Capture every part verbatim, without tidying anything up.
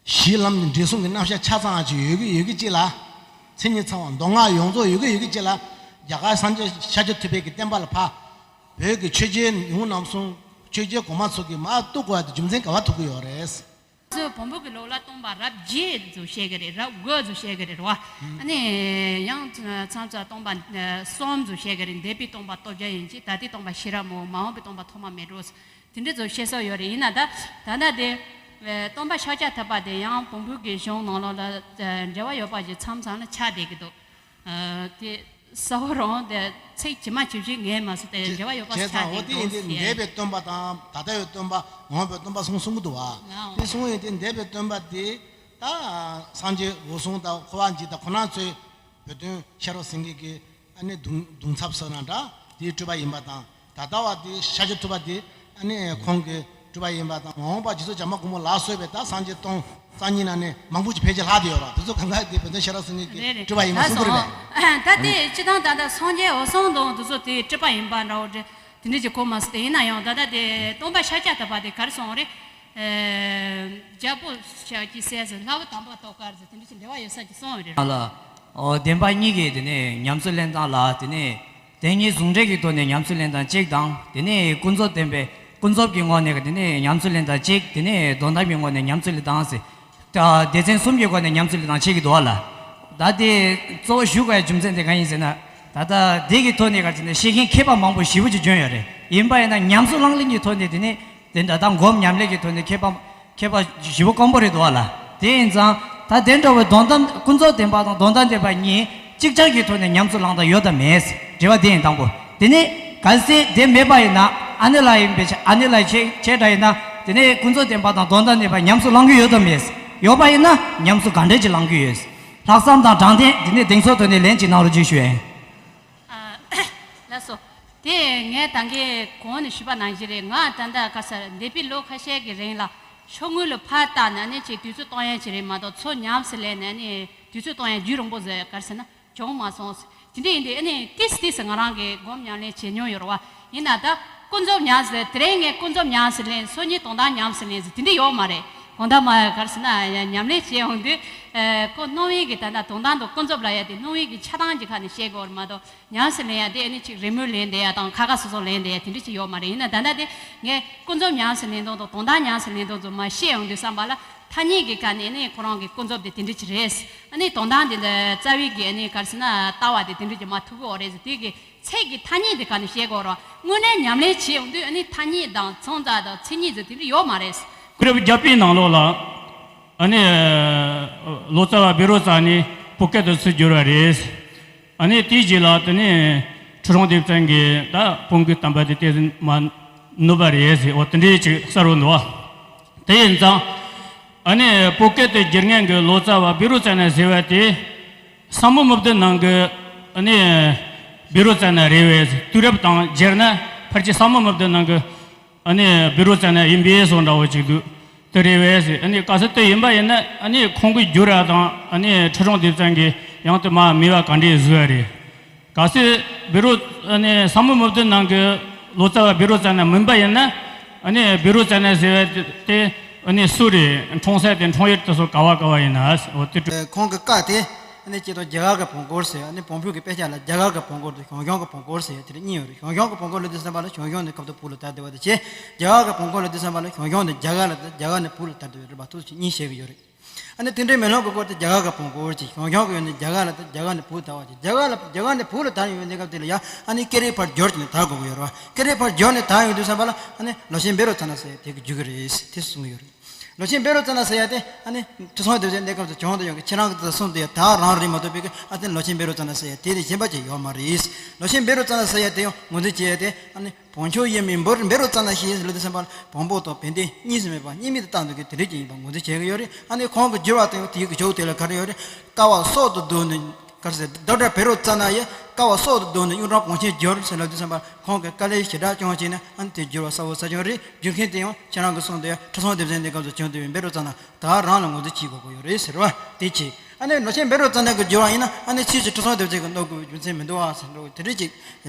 གཞི་ལམ་གྱི་འབྲས་གསུམ་གྱི་རྣམ་གཞག་ཆ་ཚང་ཅིག་ཡོད་ཀྱི་ཡོད་ཀྱི་ཅིག་ལ། མཚན་ཉིད་ཚང་བ་མདོ་སྔགས་ཡོངས་རྫོགས་ཡོད་ཀྱི་ཡོད་ཀྱི་ཅིག་ལ། རྒྱ་གར་སངས་རྒྱས་ཤཱཀྱ་ཐུབ་པའི་གི་བསྟན་པ་ལ་ཕར་བོད་ཀྱི་ཆོས་རྒྱལ་ཡོངས་རྣམ་གསུམ་ཆོས་རྒྱལ་གོང་མ་ཚོ་གིས་མར་གཏུག་དགོས་པ་དེ་རྒྱུ་མཚན་ག་བ་ཐུག་གི་ཡོད་རེད། ང་ཚོ་བོན་པོ་གི་ལུགས་ལ་སྟོན་པ་རབ་བརྒྱད་ཚོ་བཤད་གི་རེད། རབ་དགུ་ཚོ་བཤད་གི་རེད་རོ། ཨ་ནི་ཡང་མཚམས་མཚམས་སྟོན་པ་གསུམ་ཚོ་བཤད་གི་རེད། འདས་པའི་སྟོན་པ་སྟོབས་རྒྱལ་ཡིན་གཅིག་ད་ལྟའི་སྟོན་པ་ཤེས་རབ་མོ། མ་འོངས་པའི་སྟོན་པ་ཐོགས་མ་མེད་འགྲོ། དེ་འདྲ་ཚོ་བཤད་སྲོལ་ཡོད་རེད། ཡིན་ན་ད་ད་ལྟ་དེ་སྟོན་པ་ཤཱཀྱ་ཐུབ་པ་དེ་ཡང་བོན་པོའི་གི་གཞུང་ནང་ལོགས་ལ་འབྲེལ་བ་ཡོད་པ་ཞིག་མཚམས་མཚམས་ལ་ཆགས་བསྡད་ཀྱི་འདུག་དེ་གསལ་པོ་རང་དེ་ཚིག་ཇི་མ་ཇི་བཞིན་ངས་མ་སུ་དེ་འབྲེལ་བ་ཡོད་པ་བྱས་ཆགས་ཙང་འོ་བསྡད་དེ་འདུག་ཡིན་དེ་ཟེར། འདས་པའི་སྟོན་པ་དང་ད་ལྟ་བའི་སྟོན་པ་མ་འོངས་པའི་སྟོན་པ་གསུམ་གསུང་གི་འདུག་བ། ཨང་། དེ་གསུང་ཡིན་དེ་འདས་པའི་སྟོན་པ་དེ་ད་སངས་རྒྱས་འོད་སྲུང་དང་འཁོར་བ་འཇིག་དང་ཁོ་རང་ཚོའི་བོད་དོན་ཤེས་རབ་སེང་གེ་གི་ཨ་ནི་གདུང་གདུང་ཚབ་ཟེར་ན་འདྲ་དེའི་སྤྲུལ་པ་ཡིན་པ་དང་། ད་ལྟ་བ་དེ་ཤཱཀྱ་ཐུབ་པ་དེ་ཨ་ནི་ཁོང་གི་སྤྲུལ་པ་ཡིན་པ་དང་། མ་འོངས་པ་རྗེ་བཙུན་བྱམས་པ་མགོན་པོ་ལ་སོགས་པའི་ད་སངས་རྒྱས་སྟོང་རྩ་གཉིས་ན་ནི་མང་པོ་ཅིག་ཕལ་ཆེར་ལྷག་བསྡད་ཡོད་རེད། དེ་ཚོ་གང་ག་དེ་བོད་དོན་ཤེས་རབ་སེང་གེ་གི་རེད་རེད། སྤྲུལ་པ་ཡིན་པ་ལགས་གསུང་གི་རེད་སོ། པས། ད་དེ་སྤྱི་བཏང་ད་ལྟ་སངས་རྒྱས་འོད་སྲུང་དང་དེ་ཚོ་དེ་སྤྲུལ་པ་ཡིན་པ་འདྲ་བོ་དེ་འདྲ་ཅིག་གོ་མ་སོང་། དེ་ཡིན་ན་ཡང་ད་ལྟ་དེ་སྟོན་པ་ཤཱཀྱ་ཐུབ་པ་དེ་ག་རེ་གསུངས་རེད། ཨེ། རྒྱལ་པོ་ཤཱཀྱའི་སྲས་སུ་ལྷ་བུ་དམ་པ་ཐོག་དཀར་ཟེར་དེ་འདྲ་ཅིག་འབྲེལ་བ་ཡོད་ས་ཅིག་གསུངས་ཡོད་རེད། ལ། ཨོ་བདེན་པ་གཉིས་ཀྱི་དེ་ནས་ཉམས་སུ་ལེན་སྟངས་ལ་དེ་ནས་དེ་གཉིས་ཟུང་འབྲེལ་གྱི་ཐོག་ནས་ཉམས་སུ་ལེན་སྟངས་གཅིག་དང་། དེ་ནས་ཀུན་རྫོབ་བདེན་པའི་ཀུན་རྫོབ་ཀྱི་ངོས་ནས་དེ་ནས་ཉམས་སུ་ལེན་སྟངས་གཅིག་དེ་ནས་དོན་དམ་གྱི་ངོས་ནས་ཉམས་སུ་ལེན་སྟངས་ཟེར། ད་སྡེ་ཚན་གསུམ་གྱི་སྒོ་ནས་ཉམས་སུ་ལེན་སྟངས་བྱེད་ཀྱི་འདུག་བ་ལ། ད་དེ་གཙོ་བོ་ཞུ་དགོས་ཡ་རྒྱུ་མཚན་དེ་གང་ཡིན་ཟེར་ན། ད་ལྟ་འདི་གི་ཐོག་ནས་ག་ཚོད་ནས་བཤད་མཁན་མཁས་པ་མང་པོ་ཞེ་པོ་ཅིག་བྱོན་ཡོད་རེད། ཡིན་པ་ཡིན་ན་ཉམས་སུ་བླངས་ལེན་གྱི་ཐོག་ནས་དེ་ནས་དེ་འདྲ་ད་སྒོམ་ཉམས་ལེན་གྱི་ཐོག་ནས་མཁས་པ་མཁས་པ་ཞེ་པོ་དཀོན་པོ་རེད་འདུག་བ་ལ། དེ་ཡིན་ཙང་ད་དེ་འདྲ་བའི་དོན་དམ་ཀུན་རྫོབ་བདེན་པ་དང་དོན་དམ་བདེན་པ་གཉིས་གཅིག་ཆར་གྱི་ཐོག་ནས་ཉམས་སུ་བླངས་དང་ཡོད་དམ་མེད། དྲི་བ་དེ་ཡིན་དང་པོ། དེ་ནས་གལ་སྲིད་དེ་མེད་པ་ཡིན་ན་ཨ་ནི་ལ་ཡིན་པའི་ཆ་ཨ་ནི་ལ་བྱས་བྱས་འདྲ་ཡིན་ན་དེ་ནས་ཀུན་རྫོབ་བདེན་པ་དང་དོན་དམ་བདེན་པ་ཉམས་སུ་བླང་གི་ཡོད་དམ་མེད། ཡོད་པ་ཡིན་ན་ཉམས་སུ་ག་འདྲས་ཀྱིས་བླང་གི་ཡོད། ལྷག་བསམ་དང་དྲང་བདེན་དེ་ནས་གདེང་ཚོད་ཐོག་ནས་ལན་ཅིག་གནང་རོགས་ཅིག་ཞུ་ཡིན། ཨ། ལགས་སོ། དེ་ངས་ད་གིན་གོང་ནས་ཞུས་པ་ནང་བཞིན་རེད། ང་ད་ལྟ་ག་ས་འདས་པའི་ལོ་ཁ་ཤས་ཀྱི་རིང་ལ་ཤོག་ངོས་ལ་ཕར་བལྟས་ན་ནི་ཅིག་དུས་ཚོད་གཏོང་ཡ་ཅིག་རེད་མ་གཏོགས་ཚུར་ཉམས་སུ་ལེན་ན་ནི་དུས་ཚོད་གཏོང་ཡ་རྒྱུན་རིང་པོ་ཟེར་ག་རེ་ཟེར་ན། བྱུང་མ་སོང་། དེ་འདྲ་ཡིན་དུས་ཨ་ནི་ཏིས་ཏིས་ང་རང་གིས་སྒོམ་ཉམས་ལེན་བྱེད་མྱོང་ཡོད་རེད་བ། ཡིན་ན་ད་ཀུན་རྫོབ་ཉམས་ཟེར་དེ་རིང་ངས་ཀུན་རྫོབ་ཉམས་སུ་ལེན་སོ་གཉིས་དོན་དམ་ཉམས་སུ་ལེན་ཟེར་དེ་འདྲ་ཡོད་མ་རེད། དོན་དམ་མ་ག་རེ་ཟེར་ན་ཉམས་ལེན་བྱེད་འོང་དུས་ཁོ་སྣང་བའི་གི་ད་ལྟ་དོན་དམ་དང་ཀུན་རྫོབ་ལབ་ཡ་དེ་སྣང་བའི་གི་ཆ་སྟངས་ཀྱི་ཁ་ནས་བཤད་དགོས་རེད་མ་གཏོགས་ཉམས་སུ་ལེན་ཡ་དེ་ཨ་ནི་ཅིག་རེས་མོས་ལེན་བསྡད་ཡ་དང་ཁ་ཁ་སོ་སོ་ལེན་བསྡད་ཡ་དེ་འདྲ་ཅིག་ཡོད་མ་རེད། ཡིན་ན་ད་ལྟ་དེ་ངས་ཀུན་རྫོབ་ཉམས་སུ་ལེན་སྟངས་དང་དོན་དམ་ཉམས་སུ་ལེན་སྟངས་ཚོ་མར་བཤད་འོང་དུས་བསམ་པ་ལ། ཐ་སྙད་ཀྱི་སྐབས་ནས་ནི་ཁོ་རང་གི་ཀུན་རྫོབ་དེ་དེ་འདྲ་ཅིག་རེད། ཨ་ནི་དོན་དམ་དེ་འདྲ་རྩ་བའི་གི་ཨ་ནི་ག་རེ་ཟེར་ན་ལྟ་བ་དེ་དེ་འདྲ་ཅིག་མར་ཐུག་གི་ཡོད་རེད་ཟེར། དེ་གི་ཚིག་གི་ཐ་སྙད་དེ་ག་ནས་བཤད་དགོས་རེད། དངོས་གནས་ཉམས་ལེན་བྱེད་ཡོང་དུས་ཨ་ནི་ཐ་སྙད་དང་མཚོན་རྟགས་དང་མཚན་ཉིད་ཟེར་དེ་འདྲ་ཡོད་མ་རེད། སྐུ་རབ་བརྒྱ་པའི་ནང་ལོགས་ལ་ཨ་ནི་ལོ་ཙཱ་བ་བཻ་རོ་ཙ་ན་བོད་སྐད་དུ་ཚུར་བསྒྱུར་བ་རེད། ཨ་ནི་དེའི་རྗེས་ལ་དེ་ནས་ཁྲི་སྲོང་ལྡེ་བཙན་གྱིས་ད་བོན་གྱི་བསྟན་པ་དེ་ཏོག་ཙམ་མར་ནུབ་པ་རེད་ཟེར། འོ་དེ་འདྲའི་ཅིག་གསལ་པོ་འདུག་བ། དེ་ཡིན་ཙང་། ཨ་ནི་བོད་སྐད་དུ་བསྒྱུར་མཁན་གྱི་ལོ་ཙཱ་བ་བཻ་རོ་ཙ་ན་ཟེར་བ་དེ། ཟབ་མོ་སྨྲ་བརྡུལ་ནང་གི་ཨ་ནི་བཻ་རོ་ཙ་ན་རེད་པས། དུས་རབས་དང་སྦྱར་ན་ཕལ་ཆེར་ཟབ་མོ་སྨྲ་བརྡུལ་ནང་གི་ཨ་ནི་བཻ་རོ་ཙ་ན་ཡིན་པའི་བཟོ་འདྲ་བོ་ཅིག་འདུག་དེ་རེད་པས་ཟེར། ཨ་ནི་གལ་སྲིད་དེ་ཡིན་པ་ཡིན་ན་ཨ་ནི་ཁོང་གིས་བསྒྱུར་བ་དང་ཨ་ནི་ཁྲི་སྲོང་ལྡེ་བཙན་གྱིས་ཡང་དུ་མར་མེད་པ་ག་འདྲས་བཟོས་པ་རེད། གལ་སྲིད་བཻ་རོ་ཨ་ནི་ཟབ་མོ་སྨྲ་བརྡུལ་ནང་གི་ལོ་ཙཱ་བ་བཻ་རོ་ཙ་ན་མིན་པ་ཡིན་ན། ཨ་ནི་བཻ་རོ་ཙ་ན་ཟེར་བ་དེ་ཨ་ནི་སུ་རེད། འཁྲུངས་ས་དེ་འཁྲུངས་ཡུལ་དེ་ཚོ་ག་བ་ག་བ་ཡིན་ན། འོ་དེ་ཁོང་གི་བཀའ་དེ་ཨ་ནི་སྤྱིར་བཏང་རྒྱ་གར་གྱི་བོན་སྐོར་ཟེར། ཨ་ནི་བོན་པོའི་གི་དཔེ་ཆ་ལ་རྒྱ་གར་གྱི་བོན་སྐོར་དང་ཞང་ཞུང་གི་བོན་སྐོར་ཟེར་དེ་གཉིས་ཡོད་རེད། ཞང་ཞུང་གི་བོན་སྐོར་ལབ་དུས་ཙམ་པ་ལ་ཞང་ཞུང་ནས་སྐབས་དང་བོད་ལ་དར་བསྡད་པ་དེ་བྱས། རྒྱ་གར་གྱི་བོན་སྐོར་ལབ་དུས་ཙམ་པ་ལ་ཞང་ཞུང་ནས་རྒྱ་གར་ལ་དར། རྒྱ་གར་ནས་བོད་ལ་དར་བསྡད་པ་རེད་པ། ཐུགས་རྗེ་ཆེ། གཉིས་བཤད་ཀྱི་ཡོད་རེད། ཨ་ནི་དེ་འདྲའི་མེ་ལོང་གི་སྐོར་དེ་རྒྱ་གར་གྱི་བོན་སྐོར་ཅིག་ཞང་ཞུང་གི་ཡོད་ནས་རྒྱ་གར་ལ་དར། རྒྱ་གར་ནས་བོད་དར་བ་ཅིག་རྒྱ་གར་ལ་རྒྱ་གར་ནས་བོད་ལ་དར་ཡོང་བའི་གནས་སྐབས་དེ་ལ་ཡ་ཨ་ནི་སྐད་རིགས་ཕར་སྦྱོར་བྱས་ནས་དར་དགོས་ཀྱི་ཡོད་རེད་པ། སྐད་རིགས་ཕར་སྦྱོར་ནས་དར་ཡོང་དུས་ཙམ་པ་ལ་ཨ་ནི་ལོ་ཆེན་བཻ་རོ་ཙ་ན་ཟེར་ཡ་དེ་གི་རྒྱུད་ཀྱི་རེད་དེ་གསུང་གི་ཡོད་རེད། ལོ་ཆེན་བཻ་རོ་ཙ་ན་ཟེར་ཡ་དེ་ཨ་ནི་ཁྲི་སྲོང་ལྡེ་བཙན་གནས་སྐབས་སུ་བྱུང་དུ་ཡོད་ཀྱི་ཁྱེད་རང་གི་དེ་གསུང་དུ་ཡོད་ད་རང་རེད་མ་གཏོགས་པའི་གི་ཨ་དེ་ལོ་ཆེན་བཻ་རོ་ཙ་ན་ཟེར་ཡ་དེ་ལས་གཞན་པ་ཅིག་ཡོད་མ་རེད། ལོ་ཆེན་བཻ་རོ་ཙ་ན་ཟེར་ཡ་དེ་ཡང་ངོས་འཛིན་བྱེད་ཡ་དེ་ཨ་ནི། བོན་ཆོས་དབྱེར་མེད་བཻ་རོ་ཙ་ན་ཞེས་ལབ་དུས་ཙམ་པ་ལ་བོན་པོ་དང་བན་དེ་གཉིས་སུ་མེད་པ་གཉིས་མེད་དུ་བཏང་འདུག་གི་དེ་འདྲ་ཅིག་ཡིན་པ་ངོས་འཛིན་བྱེད་ཀྱི་ཡོད་རེད། ཨ་ནི་ཁོང་གི་བསྒྱུར་བ་དེ་དེའི་གི་ཇོ་བོ་དེ་ལ་ག་རེ་ཡོད་རེད། ཀ་བ་སྲོག་ཏུ་བསྡུས་ནས་ག་རེ་ཟེར་ཌོག་ཊར་བཻ་རོ་ཙ་ན་ཡིས་ཀ་བ་སྲོག་ཏུ་བསྡུས་ནས་གཡུང་དྲུང་གོང་ཆེན་བསྒྱུར་ཟེར་ལབ་དུས་ཙམ་པ་ཁོང་གི་དཀའ་ལས་ཞེ་དྲག་བྱུང་བ་བྱས་ནས་ཨ་ནི་དེ་བསྒྱུར་བ་གསལ་པོ་གསལ་བྱུང་རེད། བསྒྱུར་མཁན་དེ་ཡང་ཁྱེད་རང་གི་གསུང་དེ་ཁྲི་སྲོང་ལྡེ་བཙན་གནས་སྐབས་སུ་བྱུང་བསྡད་པའི་བཻ་རོ་ཙ་ན་ད་རང་ལ་ངོས་འཛིན་བྱེད་དགོས་ཀྱི་ཡོད་རེད་ཟེར་བ་དེ་བྱས། ཨ་ནི་ལོ་ཆེན་བཻ་རོ་ཙ་ན་གི་བསྒྱུར་བ་ཡིན་ན་ཨ་ནི་ཕྱིས་སུ་ཁྲི་སྲོང་ལྡེ་བཙན་གྱིས་གནང་དགོས་པའི་རྒྱུ་མཚན་མི་འདུག་ཨ་ཟེར་འགྲོ་དེ་འདྲ་ཅིག་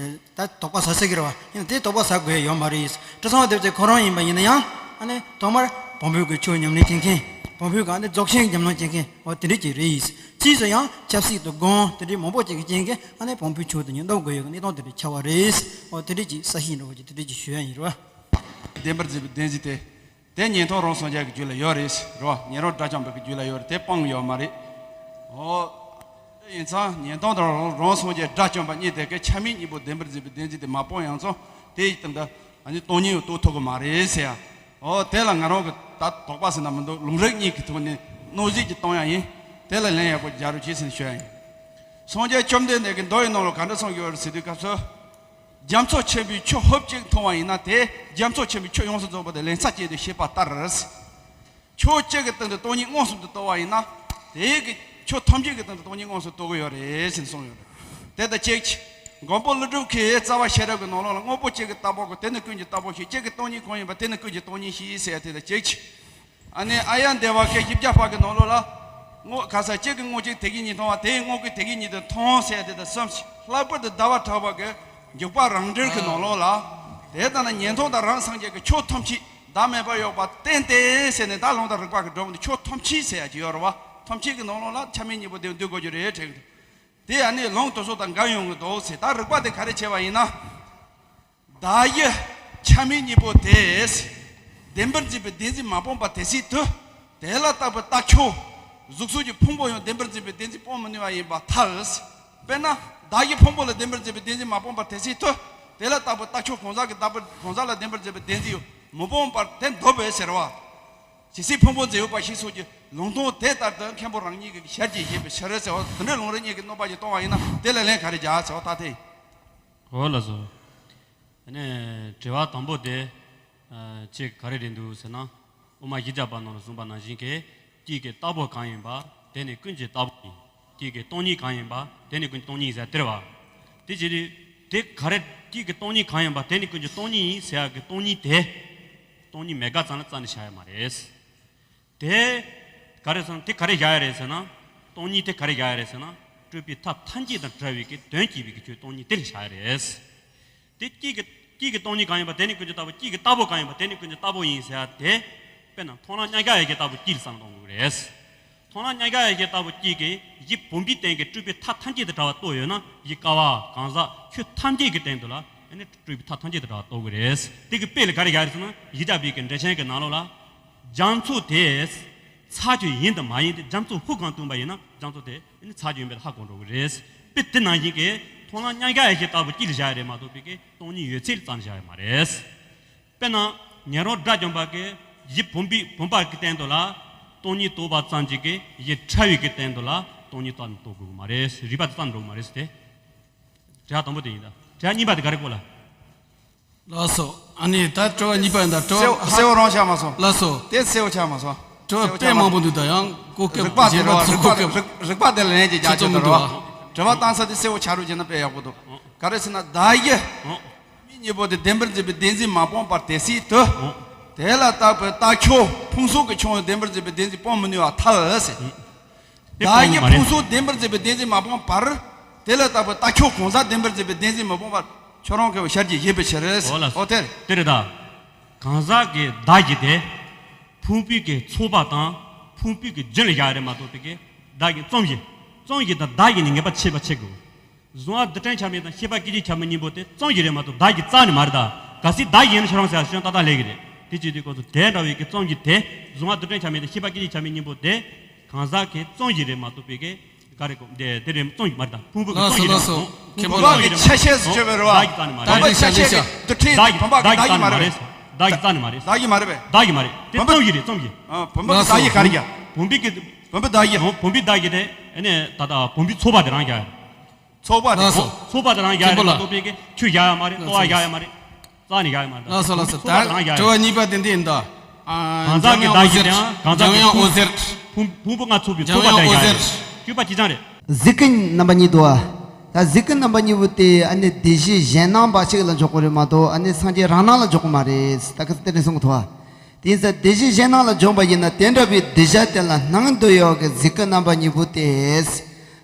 ད་དོགས་པ་ཟ་ས་གི་རེད་བ། ཡིན་ན་དེ་དོགས་པ་ཟ་དགོས་ཡ་ཡོད་མ་རེད། ཁྲི་སྲོང་ལྡེ་བཙན་ཁོ་རང་ཡིན་པ་ཡིན་ན་ཡང་ཨ་ནི་ཐོག་མར་ བོང་བུ་གི་ཆོས་ཉམས་ལེན་བྱེད་མཁན། བོང་བུ་གི་ཨ་ནི་རྫོགས་ཆེན་ཉམས་ལེན་བྱེད་མཁན། འོ་དེ་འདྲ་ཅིག་རེད། ཕྱིས་སུ་ཡང་ཆབ་སྲིད་དུ་དགོངས་དེ་འདྲའི་མང་པོ་ཅིག་གི་རྐྱེན་གྱིས་ཨ་ནི་བོང་བུའི་ཆོས་དེ་ཉིད་སྡོམ་དགོས་ཡོད་ཀྱི་གནས་སྟངས་དེ་འདྲ་ཆགས་པ་རེད། འོ་དེ་འདྲ་ཅིག་ས་ཤིང་འདྲ་བོ་ཅིག་དེ་འདྲ་ཅིག་ཞུ་ཡ་ཡིན་རོ། བདེན་པར་འཛིན་པའི་བདེན་འཛིན་དེ། དེ་ཉན་ཐོས་རང་སངས་རྒྱས་ཀྱི་རྒྱུད་ལ་ཡོད་རེད་རོ། ཉན་རང་དགྲ་བཅོམ་པའི་རྒྱུད་ལ་ཡོད་རེད། དེ་སྤང་ཡོད་མ་རེད། འོ། དེ་ཡིན་ཙང་ཉན་ཐོས་དང་རང་སངས་རྒྱས་དགྲ་བཅོམ་པ་གཉིས་དེ་གའི་ཆ་མེད་གཉིས་པོ་བདེན་པར་འཛིན་པའི་བདེན་འཛིན་དེ་མ་སྤངས་ཡང་ཙང་དེ་ཡི་སྟེང་དུ་ཨ་ནི་སྟོང་ཉིད་རྟོགས་ཐུབ་ཀྱི་མ་རེད་ཟེར་ཡ། འོ་དེ་ལ་ང་རང་གི་ད་དོགས་པ་ཟེར་ན་མི་འདུག་ལུང་རིགས་གཉིས་ཀྱི་ཐོག་ནས་མནོ་བསམ་ཅིག་གཏོང་ཡ་ཡིན། དེ་ལ་ལན་ཡག་པོ་རྒྱག་རོགས་བྱེད་ཟེར་ནས་ཞུ་ཡ་ཡིན། སངས་རྒྱས་བཅོམ་ལྡན་འདས་ཀྱིས་མདོ་ཡི་ནང་ལ་ག་འདྲ་གསུངས་ཡོད་རེད་ཟེར་དུས་སྐབས་སུ། རྒྱ་མཚོ་ཆེན་པོའི་ཆུ་ཧོབ་ཅིག་འཐུང་བ་ཡིན་ན་དེ་རྒྱ་མཚོ་ཆེན་པོའི་ཆུ་ཡོངས་སུ་རྫོགས་པ་དེ་ལན་ཚྭ་ཅན་དུ་ཤེས་པ་ལྟར། ཆོས་གཅིག་གི་སྟེང་དུ་སྟོང་ཉིད་མངོན་སུམ་དུ་རྟོགས་པ་ཡིན་ན། དེའི་གི་ཆོས་ཐམས་ཅད་ཀྱི་སྟེང་དུ་སྟོང་ཉིད་མངོན་སུམ་རྟོགས་ཀྱི་ཡོད་རེད་ཟེར་གསུངས་ཡོད་རེད། དེ་དང་གཅིག་ཅིག་མགོན་པོ་ཀླུ་སྒྲུབ་ཀྱིས་རྩ་བ་ཤེས་རབ་ཀྱི་ནང་ལོགས་ལ་དངོས་པོ་གཅིག་གི་རྟག་པ་གོ་དེ་ནི་ཀུན་གྱི་རྟག་པ་ཞེས། གཅིག་གི་སྟོང་ཉིད་གང་ཡིན་པ་དེ་ནི་ཀུན་གྱི་སྟོང་ཉིད་ཞེས་ཟེར་ཡ་དེ་དང་གཅིག་ཅིག་ཨ་ནི་ཨཱརྱ་དེ་བ་ཀའི་བཞི་བརྒྱ་པ་གི་ནང་ལོགས་ལ། དངོས་ག་ས་གཅིག་གི་དངོས་གཅིག་དེ་གི་ཉིད་མཐོང་བ་དེའི་དངོས་ཀྱི་དེ་གི་ཉིད་དུ་མཐོང་ཟེར་ཡ་དེ་དང་གསུམ་ཞིག་ལྷག་པར་དུ་ཟླ་བ་གྲགས་པ་གི་འཇུག་པ་རང་འགྲེལ་གྱི་ནང་ལོགས་ལ། དེ་ལྟར་ན་ཉན་ཐོས་དང་རང་སངས་རྒྱས་ཀྱི་ཆོས་ཐམས་ཅད་བདག་མེད་པར་ཡོད་པར་བསྟན་ཏེ་ཟེར་ནས་བདག་ལུང་དང་རིགས་པ་གི་སྒྲོམ་དུ་ཆོས་ཐམས་ཅད་ཟེར་ཡ་ཅིག་ཡོད་རེད་བ། ཐམས་ཅད་ཀྱི་ནང་ལོགས་ལ་ཆ་མེད་གཉིས་པོ་དེ་འདུས་དགོས་རྒྱུ་རེད་དྲན་གྱི་འདུག་དེ་ཡང་ནི་ལུང་དེ་ཚོ་དང་འགལ་ཡོང་གི་འདུག་ཟེར། ད་རིགས་པ་དེ་ག་རེ་བྱས་པ་ཡིན་ན། བདག་གི་ཆ་མེད་གཉིས་པོ་དེས། བདེན་པར་འཛིན་པའི་བདེན་འཛིན་མ་སྤངས་པར་དེ་སྲིད་དུ། དེ་ལ་བརྟགས་པའི་རྟགས་ཁྱོད། གཟུགས་གསོམ་གྱི་ཕུང་པོ་ཡང་བདེན་པར་འཛིན་པའི་བདེན་འཛིན་སྤོང་མི་ནུས་པ་ཡིན་པར་ཐལ། དཔེར་ན། བདག་གི་ཕུང་པོ་ལ་བདེན་པར་འཛིན་པའི་བདེན་འཛིན་མ་སྤངས་པར་དེ་སྲིད་དུ། དེ་ལ་བརྟགས་པའི་རྟགས་ཁྱོད་གང་ཟག་གི་བདག་པོ་གང་ཟག་ལ་བདེན་པར་འཛིན་པའི་བདེན་འཛིན་ཡང་མི་སྤངས་པར་དེ་འདོད་པས་ཟེར་བ། ཇི་སྲིད་ཕུང་པོ་འཛིན་ཡོད་པ་ཞིག་སོགས་ཀྱི་ལུང་དོན་དེ་ལྟར་དུ་མཁན་པོ་རང་ཉིད་ཀྱི་ཞལ་གྱིས་བཞེས་པའི་ཕྱིར་ཟེར་བ་དེ་འདྲའི་ལུང་རིགས་གཉིས་ཀྱི་གནོད་པ་ཞིག་གཏོང་བ་ཡིན་ན་དེ་ལ་ལན་ག་རེ་རྒྱག་ཟེར་བ་ད་དེ། འོ་ལགས་སོ། ཨ་ནི་དྲི་བ་དང་པོ་དེ། ཨ་ཅིག་ག་རེ་རེད་འདུག་ཟེར་ན། དབུ་མ་བཞི་བརྒྱ་པ་ནང་ལ་གསུངས་པ་ནང་བཞིན་གྱི། དཀྱིལ་གྱི་རྟག་པ་གང་ཡིན་པ། དེ་ནི་ཀུན་གྱི་རྟག་པ་ཡིན། དཀྱིལ་གྱི་སྟོང་ཉིད་གང་ཡིན་པ། དེ་ནི་ཀུན་གྱི་སྟོང་ཉིད་ཟེར་དེ་རེད་བ། དེ་བྱས་དུས། དེ་ག་རེ་དཀྱིལ་གྱི་སྟོང་ཉིད་གང་ཡིན་པ་དེ་ནི་ཀུན་གྱི་སྟོང་ཉིད་ཡིན་ཟེར་ཡག་གི་སྟོང་ཉིད་དེ། སྟོང་ཉིད་མེད་དགག་ཙམ་ལ་རྩ་ནས་བཞག་ཡ་མ་རེད། དེ། ག་རེ་ཟེར་ན་དེ་ག་རེ་བཞག་ཡ་རེད་ཟེར་ན། སྟོང་ཉིད་དེ་ག་རེ་བཞག་ཡ་རེད་ཟེར་ན། སྤྲོས་པའི་མཐའ་ཐམས་ཅད་དང་བྲལ་བའི་གི་དོན་བྱེད་པའི་གི་ཆོས་སྟོང་ཉིད་དེ་ལ་བཞག་ཡ་རེད། དེ་དཀྱིལ་གྱི་དཀྱིལ་གྱི་སྟོང་ཉིད་གང་ཡིན་པ་དེ་ནི་ཀུན་གྱི་རྟག་པ། དཀྱིལ་གྱི་རྟག་པ་གང་ཡིན་པ་དེ་ནི་ཀུན་གྱི་རྟག་པ་ཡིན་ཟེར་ཡ་དེ། དཔེར་ན་མཐོང་ལམ་མཉམ་གཞག་ཡེ་ཤེས་ལྟ་བུ་དཀྱིལ་ལ་བསམ་བློ་གཏོང་དགོས་རེད། མཐོང་ལམ་མཉམ་གཞག་ཡེ་ཤེས་ལྟ་བུ་དཀྱིལ་གྱི་གཞི་བུམ་པའི་སྟེང་གི་སྤྲོས་པའི་མཐའ་ཐམས་ཅད་དང་བྲལ་བ་རྟོགས་ཡོད་ན་གཞི་ཀ་བ་གང་ཟག་ཆོས་ཐམས་ཅད་ཀྱི་སྟེང་དུ་ལ་ཨ་ནི་སྤྲོས་པའི་མཐའ་ཐམས་ཅད་དང་བྲལ་བ་རྟོགས་དགོས་རེད། དེ་གི་དཔེ་ལ་ག་རེ་བཞག་རེད་ཟེར་ན་བཞི་བརྒྱ་པའི་གི་འགྲེལ་ཆེན་གྱི་ནང་ལོགས་ལ། རྒྱ་མཚོ་དེ། ཚྭ་ཁྱོད་ཡིན་དང་མ་ཡིན་ཏེ་རྒྱ་མཚོ་ཧུབ་གང་བཏུང་བ་ཡིན་ན་རྒྱ་མཚོ་དེ་ཨ་ནི་ཚྭ་ཁྱོད་ཡིན་པའི་ཧ་གོ་འགྲོ་གི་རེད། དཔེ་དེ་ནང་བཞིན་གྱི་མཐོང་ལམ་མཉམ་གཞག་ཡེ་ཤེས་ལྟ་བུ་དཀྱིལ་ལ་བཞག་ཡ་རེད་མ་གཏོགས་པའི་གི་སྟོང་ཉིད་ཡོད་ཚད་ལ་རྩ་ནས་བཞག་ཡ་མ་རེད། དཔེར་ན། ཉན་རང་དགྲ་བཅོམ་པ་གིས་གཞི་བུམ་པའི་བུམ་པ་གི་སྟེང་དུ་ལ་སྟོང་ཉིད་རྟོགས་པ་ཙམ་གྱིས་གི་གཞི་ཕྲ་བའི་གི་སྟེང་དུ་ལ་སྟོང་ཉིད་རྟོགས་ནས་རྟོགས་དགོས་ཀྱི་མ་རེད། རིགས་པ་དེ་རྩ་ནས་འགྲོ་གི་མ་རེད་ཟེར་ཏེ། དྲི་བ་དང་པོ་དེ་ཡིན་ད། དྲི་བ་གཉིས་པ་དེ་ག་རེ་གོ་ལ། ལགས་སོ། ཨ་ནི་ད་དྲི་བ་གཉིས་པ་ཡིན་ད་དྲི་བ། གསལ་པོ་གསལ་པོ་རང་ཆགས་མ་སོང་། ལགས་སོ། དེ་གསལ་པོ་ཆགས་མ་སོང་། དྲི་བ་དཔེ་མང་པོ་འདུག་ད་ཡང་གོ་སྐབས་རིགས་པ་དེ་རེད་བ། རིགས་པ་རིགས་པ་དེ་ལ་ལན་གཅིག་རྒྱག་ཆོག་གི་རེད་བ། དྲི་བ་བཏང་ས་དེ་གསལ་པོ་ཆགས་རོགས་བྱས་ན་དཔེ་ཡག་པོ་འདུག་ག་རེ་ཟེར་ན་བདག་གི། མིག་གཉིས་པོ་དེ་བདེན་པར་འཛིན་པའི་བདེན་འཛིན་མ་སྤངས་པར་དེ་སྲིད་དུ། དེ་ལ་བརྟགས་པའི་རྟགས་ཁྱོད་ཕུང་གསུམ་གྱི་ཆོས་བདེན་པར་འཛིན་པའི་བདེན་འཛིན་སྤོང་མི་ནུས་པར་ཐལ་ཟེར། དེ་བདག་གི་ཕུང་གསུམ་བདེན་པར་འཛིན་པའི་བདེན་འཛིན་མ་སྤངས་པར། དེ་ལ་བརྟགས་པའི་རྟགས་ཁྱོད་གང་ཟག་བདེན་པར་འཛིན་པའི་བདེན་འཛིན་མ་སྤངས་པར། ཁྱོད་རང་གི་ཞལ་གྱིས་བཞེས་པའི་ཕྱིར། འོ་ལགས། འོ་དེ་རེད། དེ་རེད་ད། གང་ཟག་གི་བདག་གི་དེ། ཕུང་པོའི་གི་ཚོགས་པ་དང་ཕུང་པོའི་གི་རྒྱུན་ལ་བཞག་རེད་མ་གཏོགས་པའི་གི་བདག་གི་རྩོམ་གཞི། རྩོམ་གཞི་དང་བདག་གི་ནི་ངེས་པ་ཕྱེ་བ་ཕྱེ་དགོས། གཟུང་བ་རྡུལ་ཕྲན་ཆ་མེད་དང་ཤེས་པ་སྐད་ཅིག་ཆ་མེད་གཉིས་པོ་དེ་རྩོམ་གཞི་རེད་མ་གཏོགས་བདག་གི་རྩ་ནས་མ་རེད་ད། གལ་སྲིད་བདག་གི་ཡིན་ན་ཁྱོད་རང་ཟེར་ཡ་ཤོད་ན་ཏག་ཏག་ལས་ཀྱི་རེད། དེ་བྱེད་དུས་སྐབས་སུ་དེ་འདྲ་བའི་གི་རྩོམ་གཞི་དེ། གཟུང་བ་རྡུལ་ཕྲན་ཆ་མེད་དང་ཤེས་པ་སྐད་ཅིག་ཆ་མེད་གཉིས་པོ་དེ། གང་ཟག་གི་རྩོམ་གཞི་རེད་མ་གཏོགས་པའི་གི་ག་རེ་གོ་དེ་དེ་རེད། རྩོམ་གཞི་མ་རེད་ད། ཕུང་པོ་གི་ལགས་སོ་རྩོམ་གཞི་རེད་ལགས་སོ། མ་གཏོགས། ཁྱད་ཆོས་ཟེར་ཆོས་པའི་རེད་བ། བདག་གི་རྩ་ནས་མ་རེད། བདག་གི་རྩ་ནས་མ་རེད། བདག་གི་རྩ་ནས་མ་རེད། བདག་གི་རྩ་ནས་མ་རེད། བདག་གི་མ་རེད། དེ་རྩོམ་གཞི་རེད། རྩོམ་གཞི། བུམ་པའི་གི་བདག་གཞི་ག་རེ་ཡ། བུམ་པའི་གི་བུམ་པའི་བདག་གཞི། བུམ་པའི་བདག་གཞི་དེ་ཨ་ནི་ད་ལྟ་བུམ་པའི་ཚོགས་པ་དེ་རང་རྒྱག་ཡ། ཚོགས་པ་དེ། ལགས་སོ། ཚོགས་པ་དེ་རང་རྒྱག་ཡ་རེད་མ་གཏོགས་པའི་གི་ཆོས་རྒྱག་ཡ་མ་རེད། ལྟོ་བ་རྒྱག་ཡ་མ་རེད། རྩ་ནས་རྒྱག་ཡ་མ་རེད། ལགས་སོ་ལགས་སོ། ད་དྲི་བ་གཉིས་པ་དེ་འདི་ཡིན་ད། གང་ཟག་གི་བདག་གཞི་དང་གང་ཟག་གི་ཕུང་ཕུང་པོ་ལྔ་ཚོགས་པའི་ཚོགས་པ་དེ་རང་རྒྱག་ཡ་རེད། བཅུ་པ་གཅིག་རྐྱང་རེད། གཟིགས་སྐུ་རྣམ་པ་གཉིས་འདུག་བ། ད་གཟིགས་སྐུ་རྣམ་པ་གཉིས་པོ་དེ་ཨ་ནི་སྡེ་བཞི་གཞན་སྣང་བ་ཞིག་ལ་འཇོག་གི་རེད་མ་གཏོགས་ཨ་ནི་སངས་རྒྱས་རང་སྣང་ལ་འཇོག་གི་མ་རེད། ད་ག་ཚོད་དེ་འདྲ་གསུང་གི་འདུག་བ། དེ་ཡིན་ཙང་སྡེ་བཞི་གཞན་སྣང་ལ་འཇོག་པ་ཡིན་ན་དེ་འདྲ་བའི་གདུལ་བྱ་དེ་ལ་སྣང་འདོད་ཡོད་ཀྱི་གཟིགས་སྐུ་རྣམ་པ་གཉིས་པོ་དེ།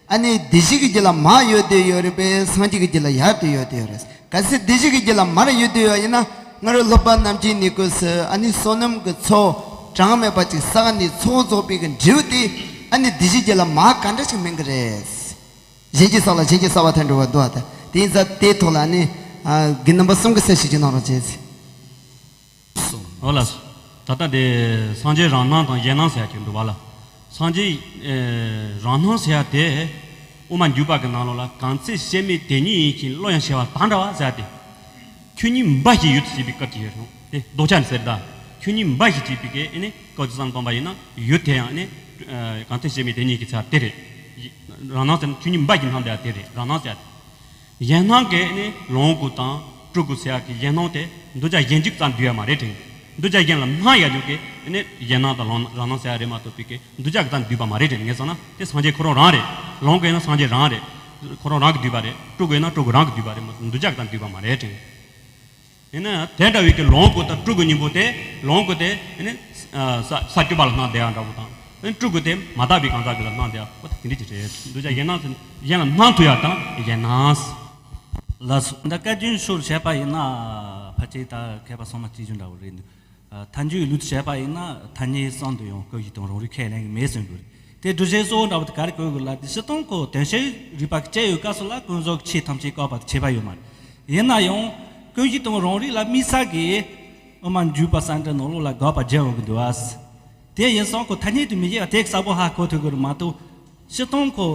ཨ་ནི་སྡེ་བཞི་གི་རྒྱུད་ལ་མར་ཡོད་དེ་ཡོད་རེད་པས། སངས་རྒྱས་ཀྱི་རྒྱུད་ལ་ཡར་དུ་ཡོད་དེ་ཡོད་རེད། གལ་སྲིད་སྡེ་བཞི་གི་རྒྱུད་ལ་མར་ཡོད་དེ་ཡོད་ཡིན་ན་སྔ་རོལ་སློབ་དཔོན་རྣམས་ཀྱི་ནི་སྐུ་སུ་ཨ་ནི་བསོད་ནམས་ཀྱི་ཚོགས། གྲངས་མེད་པ་ཅིག་ས་ག་ནས་ཚོགས་རྫོགས་པའི་གི་འབྲས་བུ་དེ་ཨ་ནི་འདི་ཞིག་རྒྱུད་ལ་མ་ག་འདྲ་ཞིག་སྨིན་གི་རེད། གཞན་གྱི་ས་ལ་གཞན་གྱི་ས་བ་ཐལ་འགྲོ་བ་འདུག་ཨ། ད་དེ་ཡིན་ཙང་དེའི་ཐོག་ལ་ནི་ཨ་དགེ་འདུན་པ་གསུམ་གྱིས་གསལ་བཤད་ཅིག་གནང་རོགས་བྱེད། འོ་ལགས། ད་ལྟ་དེ་སངས་རྒྱས་རང་སྣང་དང་གཞན་སྣང་ཟེར་ཡ་ཅིག་འདུག་པ་ལགས། སངས་རྒྱས་ཨེ་རང་སྣང་ཟེར་ཡ་དེ་དབུ་མ་འཇུག་པ་གི་ནང་ལོགས་ལ་གང་ཚེ་སྐྱེ་མེད་དེ་ཉིད་ཡིན་ཞིང་བློ་ཡང་ཞི་བ་དང་འདྲ་བ་ཟེར་ཡ་དེ། ཆོས་ཉིད་འབའ་ཞིག་ཡུལ་དུ་བྱེད་པའི་སྐབས་ཀྱི་ཡོད་རུང་དེ་ལྡོག་ཆ་ནི་ཟེར་ད། ཆོས་ཉིད་འབའ་ཞིག་བྱེད་པའི་གི་ཨེ་ནི་སྐབས་ཀྱི་བསམ་བློ་བཏང་པ་ཡིན་ན་ཡུལ་དེ་ཡང་ཨེ་ནི་ཨ་གང་ཚེ་སྐྱེ་མེད་དེ་ཉིད་ཀྱི་ཚེ་དེ་རེད། རང་སྣང་ཟེར་ན་ཆོས་ཉིད་འབའ་ཞིག་སྣང་བསྡད་ཡ་དེ་རེད། རང་སྣང་ཟེར་ཡ་དེ། གཞན་སྣང་གི་ཨེ་ནི་ལོངས་སྐུ་དང་སྤྲུལ་སྐུ་ཟེར་ཡ་གི་གཞན་སྣང་དེ་འདུས་བྱས་གཞན་གཅིག་ཙམ་འདུས་ཡ་མ་རེད་དྲན། འདུས་བྱས་གཞན་ལ་སྣང་ཡ་ཅིག་གི་ཨེ་ནི་གཞན་སྣང་དང་ལོངས་རང་སྣང་ཟེར་ཡ་རེད་མ་གཏོགས་པའི་གི་འདུས་བྱས་ཀྱི་ཙམ་འདུས་པ་མ་རེད་དྲན། ངས་བསམ་ན་དེ་སངས་རྒྱས་ཁོ་རང་རང་རེད། ལོངས་སྐུ་ཡིན་ན་སངས་རྒྱས་རང་རེད། ཁོ་རང་རང་གིས་བསྡུས་པ་རེད། སྤྲུལ་སྐུ་ཡིན་ན་སྤྲུལ་སྐུ་རང་གིས་བསྡུས་པ་རེད་མ་གཏོགས་འདུས་བྱས་ཀྱི་ཙམ་འདུས་པ་མ་རེད་དྲན། ཡིན་ན་ཡང་དེ་འདྲ་བའི་གི་ལོངས་སྐུ་དང་སྤྲུལ་སྐུ་གཉིས་པོ་དེ་ལོངས་སྐུ་དེ་ཨེ་ནི་ས་ས་བཅུ་པ་ལ་སྣང་བསྡད་ཡ་འདྲ་བོ་དང་ཨེ་ནི་སྤྲུལ་སྐུ་དེ་མ་དག་པའི་གང་ཟག་གི་ལ་སྣང་བསྡད་ཡ་འོ་ད་དེ་འདྲ་ཅིག་རེད། འདུས་བྱས་གཞན་སྣང་ཟེར་གཞན་ལ་སྣང་ཐུབ་ཡ་དང་གཞན་སྣང་། ལགས་སོ། ད་བཀའ་བཀྱོན་ཤོར་བྱས་པ་ཡིན་ན་ཕལ་ཆེར་ད་མཁས་པ་ཚང་མ་གཅིག་མཇུག་འདྲ་བོ་རེད་འདུག་ཐལ་འགྱུར་ལུགས་བྱས་པ་ཡིན་ན་ཐ་སྙད་གསུམ་དུ་ཡང་ཀུན་གཞི་དང་རང་རིག་ཁས་ལེན་གྱི་མེད་གསུངས་དགོས་རེད། དེ་སྒྲུབ་བྱེད་གཙོ་བོ་འདྲ་བོ་དེ་ག་རེ་གོ་དགོས་ལ་དེ་སྤྱིར་བཏང་ཁོ་དོན་བྱེད་རིག་པ་གི་དཔྱད་ཡོད་སྐབས་སུ་ལ་ཀུན་རྫོབ་ཀྱི་ཆོས་ཐམས་ཅད་བཀག་པ་དང་བྱས་པ་ཡོད་མ་རེད། ཡིན་ན་ཡང་ཀུན་གཞི་དང་རང་རིག་ལ་དམིགས་བསལ་གྱི་དབུ་མ་འཇུག་པ་གསལ་འགྲེལ་ནང་ལོགས་ལ་དགག་པ་བརྒྱབ་ཡོང་གི་འདུག་ཨ། དེ་ཡིན་སོང་ཁོ་ཐ་སྙད་དུ་མི་བཞེད་པ་དེ་གསལ་པོ་ཧ་གོ་ཐུབ་ཀྱི་རེད་མ་གཏོགས། སྤྱིར་བཏང་ཁོ་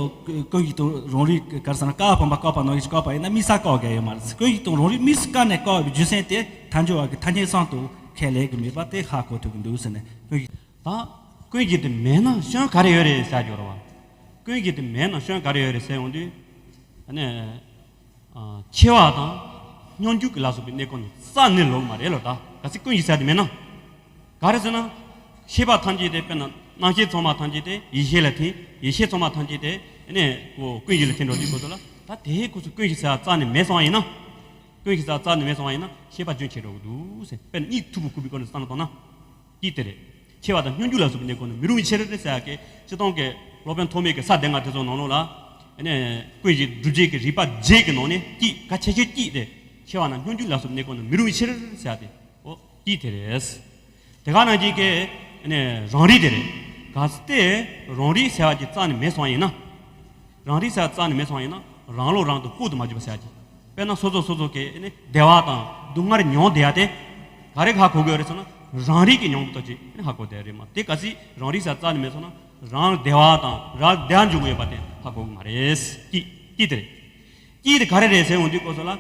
ཀུན་གཞི་དང་རང་རིག་ག་རེ་ཟེར་ན་བཀག་པ་སྤངས་པ་བཀག་པ་ནང་བཞིན་བཀག་པ་ཡིན་ན་དམིགས་བསལ་བཀག་གི་ཡོད་མ་རེད། ཀུན་གཞི་དང་རང་རིག་དམིགས་སུ་བཀར་ནས་བཀག་པའི་རྒྱུ་མཚན་དེ་ཐལ་འགྱུར་བ་གི་ཐ་སྙད་གསུམ་དུ་ཁས་ལེན་གྱི་མེད་པ་དེ་ཧ་གོ་ཐུབ་ཀྱི་འདུག་ཟེར་ནས་ཀུན་གཞི། ད་ཀུན་གཞི་དེ་མེད་ན་སྐྱོན་ག་རེ་ཡོད་རེད་ཟེར་རྒྱུ་རེད་བ། ཀུན་གཞི་དེ་མེད་ན་སྐྱོན་ག་རེ་ཡོད་རེད་ཟེར་ཡོང་དུས། ཨ་ནི། ཨ་ཆེ་བ་དང་སྙོམས་འཇུག་གི་ལ་སོགས་པའི་གནས་སྐབས་ནི་རྩ་ནས་ལོག་མ་རེད་ལོ། ད་གལ་སྲིད་ཀུན་གཞི་ཟེར་དེ་མེད་ན། ག་རེ་ཟེར་ན། ཤེས་པ་ཐམས་ཅད་དེ་དཔེར་ན་རྣམ་ཤེས་ཚང་མ་ཐམས་ཅད་དེ་ཡེ་ཤེས་ལ་ཐིམ། ཡེ་ཤེས་ཚང་མ་ཐམས་ཅད་དེ་ནས་ཀུན་གཞི་ལ་ཐིམ་འགྲོ་དུས་སྐབས་སུ་ལ་ད་དེའི་སྐབས་སུ་ཀུན་གཞི་ཟེར་བ་རྩ་ནས་མེད་སོང་བ་ཡིན་ན། ཀུན་གཞི་ཟེར་བ་རྩ་ནས་མེད་སོང་བ་ཡིན་ན་ཤེས་པ་རྒྱུན་ཆད་འགྲོ་གི་འདུག་ཟེར། དཔེར་ན་གཉིད་འཐུག་པོ་ཁུག་པའི་སྐོར་ནས་བསམ་བློ་བཏང་ན། གཅིག་དེ་རེད། ཆེ་བ་དང་སྙོམས་འཇུག་ལ་སོགས་པའི་གནས་སྐབས་ནི་མི་རུང་བའི་ཕྱིར་ཟེར་ཡག་གི་སྤྱིར་བཏང་གི་སློབ་དཔོན་ཐོགས་མེད་ཀྱི་ས་སྡེ་ལྔ་དེ་ཚོ་ནང་ལོགས་ལ། ཨ་ནི་ཀུན་གཞི་སྒྲུབ་བྱེད་ཀྱི་རིགས་པ་བརྒྱད་ཀྱི་ནང་ནས་གཅིག་གལ་ཆེ་ཤོས་གཅིག་དེ་ཆེ་བ་དང་སྙོམས་འཇུག་ལ་སོགས་པའི་གནས་སྐབས་ནི་མི་རུང་བའི་ཕྱིར་ཟེར་ཡག་དེ་འོ་གཅིག་དེ་རེད། དེ་ག་ནང་བཞིན་གྱི་ཨ་ནི་རང་རིག་དེ་རེད། གལ་སྲིད་རང་རིག་ཟེར་བ་ཅིག་རྩ་ནས་མེད་སོང་བ་ཡིན་ན། རང་རིག་ཟེར་བ་རྩ་ནས་མེད་སོང་བ་ཡིན་ན་རང་བློ་རང་དུ་དཔོག་ཏུ་མ་འཇུག་པ་ཟེར་ཡག་ཅིག་དཔེར་ན་སོ་སོ་སོ་སོ་གི་ནི་བདེ་བ་དང་སྡུག་བསྔལ་མྱོང་བསྡད་ཡག་དེ་ག་རེ་ཧ་གོ་གི་ཡོད་རེད་ཟེར་ན་རང་རིག་གི་མྱོང་བ་ཏོག་ཅིག་ནི་ཧ་གོ་བསྡད་རེད་མ་དེ་གལ་སྲིད་རང་རིག་ཟེར་རྩ་ནས་མེད་སོང་ན་རང་བདེ་བ་དང་རང་བདེ་བ་འཇུག་གི་ཡོད་པ་དེ་ཧ་གོ་གི་མ་རེད། གཅིག་གཅིག་དེ་རེད། གཅིག་དེ་ག་རེ་རེད་ཟེར་ཡོང་དུས་སྐབས་སུ་ལ་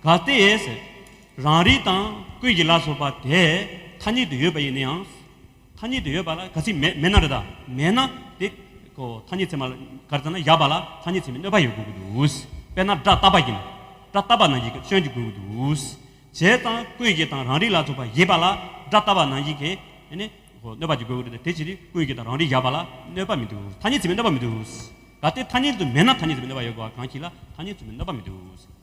གལ་ཏེ་རང་རིག་དང་ཀུན་གཞི་ལ་སོགས་པ་དེ་ཐ་སྙད་དུ་ཡོད་པ་ཡིན་ན་ཡང་། ཐ་སྙད་དུ་ཡོད་པ་ལ་གལ་སྲིད་མེད་མེད་ན་རེད་ད། མེད་ན་དེ་ཁོ་ཐ་སྙད་ཚད་མ་ག་རེ་ཟེར་ན་ཡོད་པ་ལ་ཐ་སྙད་ཚད་མའི་གནོད་པ་ཡོད་དགོས་ཀྱི་འདུག་དཔེར་ན་སྒྲ་རྟག་པ་ཡིན། སྒྲ་རྟག་པ་ནང་བཞིན་གྱི་སྐྱོན་གྱི་དགོས་ཀྱི་འདུག་བྱས་ཙང་ཀུན་གཞི་དང་རང་རིག་ལ་སོགས་པ་ཡོད་པ་ལ་སྒྲ་རྟག་པ་ནང་བཞིན་གྱི་ནི་ཁོ་གནོད་པ་ཅིག་དགོས་ཀྱི་རེད་དེ་ཕྱིར་ཀུན་གཞི་དང་རང་རིག་ཡོད་པ་ལ་གནོད་པ་མི་འདུག་ཐ་སྙད་ཚད་མའི་གནོད་པ་མི་འདུག་གལ་ཏེ་ཐ་སྙད་དུ་མེད་ན་ཐ་སྙད་ཚད་མའི་གནོད་པ་ཡོད་དགོས་པ་གང་ཞིག་ལ་ཐ་སྙད་ཚད་མའི་གནོད་པ་མི་འདུག